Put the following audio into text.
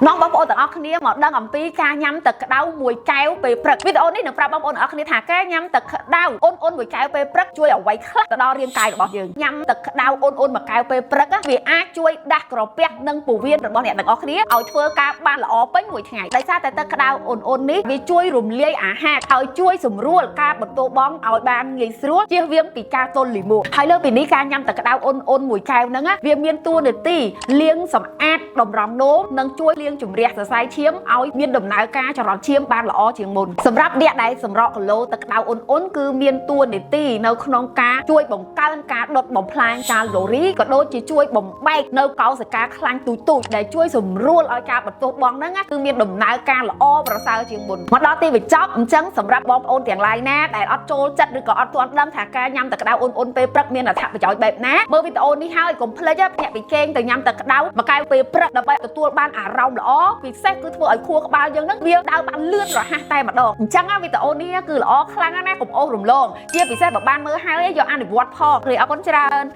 នាំបងប្អូនទាំងអស់គ្នាមកដឹងអំពីការញ៉ាំទឹកក្តៅមួយកែវពេលព្រឹកវីដេអូនេះនឹងប្រាប់បងប្អូនទាំងអស់គ្នាថាការញ៉ាំទឹកក្តៅអ៊ុនៗមួយកែវពេលព្រឹកជួយអ្វីខ្លះទៅដល់រាងកាយរបស់យើងញ៉ាំទឹកក្តៅអ៊ុនៗមួយកែវពេលព្រឹកវាអាចជួយដាស់ក្រពះនិងពោះវៀនរបស់អ្នកទាំងអស់គ្នាឲ្យធ្វើការបានល្អពេញមួយថ្ងៃដោយសារតែទឹកក្តៅអ៊ុនៗនេះវាជួយរំលាយអាហារហើយជួយសម្រួលការបន្ទោបង់ឲ្យបានងាយស្រួលជៀសវាងពីការទល់លាមកហើយលើពីនេះការញ៉ាំទឹកក្តៅអ៊ុនៗមួយកែវហ្នឹងណាវាមានតួនាទីលាងសម្អាតតម្រងនោមនិងជួយលាងជម្រះសរសៃឈាមឲ្យមានដំណើរការចរន្តឈាមបានល្អជាងមុនសម្រាប់អ្នកដែលសម្រកគីឡូទឹកក្តៅអ៊ុនៗគឺមានតួនាទីនៅក្នុងការជួយបង្កើនការដុតបំផ្លាញកាឡូរីក៏ដូចជាជួយបំបែកនៅកោសិកាខ្លាញ់ទូចៗដែលជួយសម្រួលឲ្យការបន្ទោះបង់ហ្នឹងណាគឺមានដំណើរការល្អប្រសើរជាងមុនមកដល់ទីបញ្ចប់អញ្ចឹងសម្រាប់បងប្អូនទាំងឡាយណាដែលអត់ចូលចិត្តឬក៏អត់ទាន់ដឹងថាការញ៉ាំទឹកក្តៅអ៊ុនៗពេលព្រឹកមានអត្ថប្រយោជន៍បែបណាមើលវីដេអូនេះហើយកុំភ្លេចភ្ញាក់ពីគេងទៅញ៉ាំទឹកក្តៅមួយកែវពេលព្រឹកដើម្បីទទួលបានអារម្មណ៍ល្អពិសេសគឺធ្វើឲ្យខួរក្បាលយើងហ្នឹងវាដើរបានលឿនរហ័សតែម្ដងអញ្ចឹងវីដេអូនេះគឺល្អខ្លាំងណាស់កុំអូសរំលងជាពិសេសបើបានមើលហើយយកអនុវត្តផងគ្រាអរគុណច្រើន។